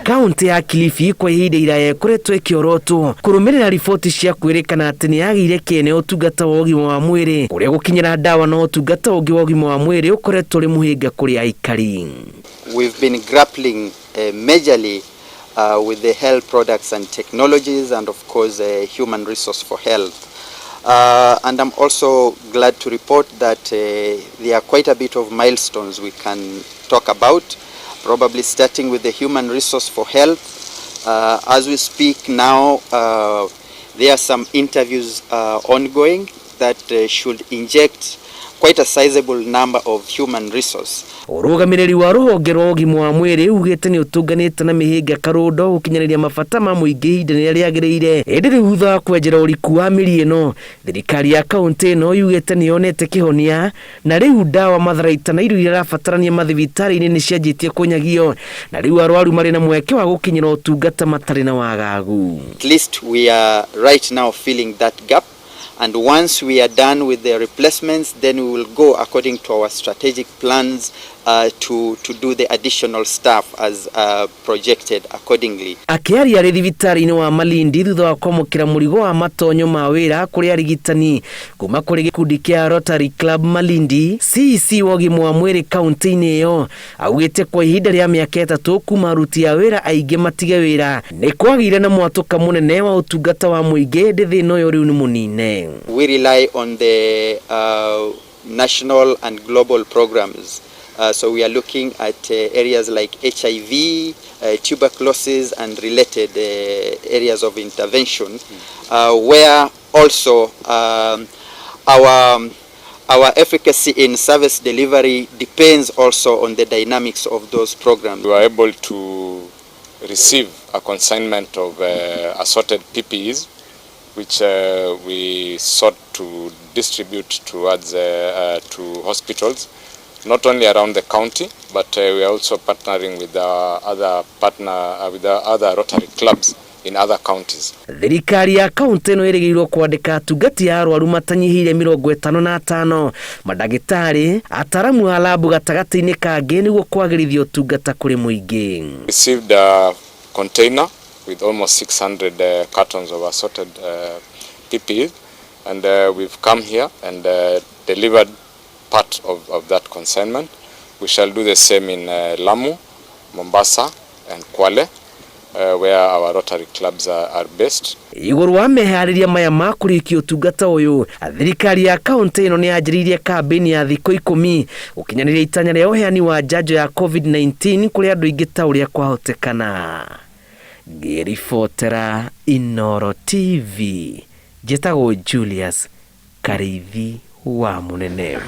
Kaunti ya Kilifi kwa ihinda iraya ĩkoretwo ĩkĩorotwo kũrũmĩrĩra riboti cia kwĩrĩkana atĩ nĩ yagĩire kĩene ũtungata wa ũgima wa mwĩrĩ, kũrĩa gũkinyĩra ndawa na ũtungata ũngĩ wa ũgima wa mwĩrĩ ũkoretwo ũrĩ mũhĩnga kũrĩ aikari. We've been grappling majorly with the health products and technologies and, of course, human resource for health. And I'm also glad to report that there are quite a bit of milestones we can talk about, probably starting with the human resource for health. As we speak now, there are some interviews ongoing that should inject quite a sizable number of human resource. Ũrũgamĩrĩri wa rũhonge rwa ũgima wa mwĩrĩ ugĩte nĩ ũtũnganĩte na mĩhĩnga karũndo gũkinyanĩria mabata ma mũingĩ ihinda rĩrĩa rĩagĩrĩire. Ĩndĩ rĩu, thutha wa kwenjera ũriku wa mĩri ĩno, thirikari ya kaũntĩ ĩno yugĩte nĩ yonete kĩhonia, na rĩu ndawa, matharaita na indo iria irabatarania mathibitarĩ-inĩ nĩ cianjĩtie kũnyagio, na rĩu arwaru marĩ na mweke wa gũkinyĩra ũtungata matarĩ na wagagu. At least we are right now filling that gap. And once we are done with the replacements, then we will go according to our strategic plans to do the additional staff as projected accordingly. Akĩaria arĩ thibitarĩ-inĩ wa Malindi thutha wa kwamũkĩra mũrigo wa matonyo ma wĩra kũrĩ arigitani kuma kũrĩ gĩkundi kĩa Rotary Club Malindi, CEC wa ũgima wa mwĩrĩ kaunti-inĩ ĩyo augĩte kwa ihinda rĩa mĩaka 3 kuma aruti a wĩra aingĩ matige wĩra, nĩ kwagĩire na mwatũka mũnene wa ũtungata wa mũingĩ, ĩndĩ thĩna ũyũ rĩu nĩ mũnine. We rely on the national and global programs. So we are looking at areas like HIV, tuberculosis, and related areas of intervention, where also our efficacy in service delivery depends also on the dynamics of those programs. We were able to receive a consignment of assorted PPEs, which we sought to distribute towards to hospitals, not only around the county, but we are also partnering with our other partner with our other Rotary clubs in other counties. Thirikari ya kaunti ĩno ĩrĩgĩrĩirwo kwandĩka atungati a arwaru matanyihĩire 55, mandagĩtarĩ, ataramu a labu gatagatĩ-inĩ kangĩ, nĩguo kwagĩrithia ũtungata kũrĩ mũingĩ. Received a container with almost 600 cartons of assorted PPEs, and we've come here and delivered part of that consignment. We shall do the same in Lamu, Mombasa, and Kwale, where our Rotary clubs are based. Igũrũ wa meharĩria maya ma kũrĩkia ũtungata ũyũ, thirikari ya kaunti ĩno nĩ yanjĩrĩirie kambĩini ya thikũ 10 gũkinyanĩria itanya rĩa ũheani wa njanjo ya COVID-19 kũrĩ andũ aingĩ ta ũrĩa kwahotekana. Ngĩribotera Inoro TV, njĩtagwo Julius Karĩithi wa Mũnene.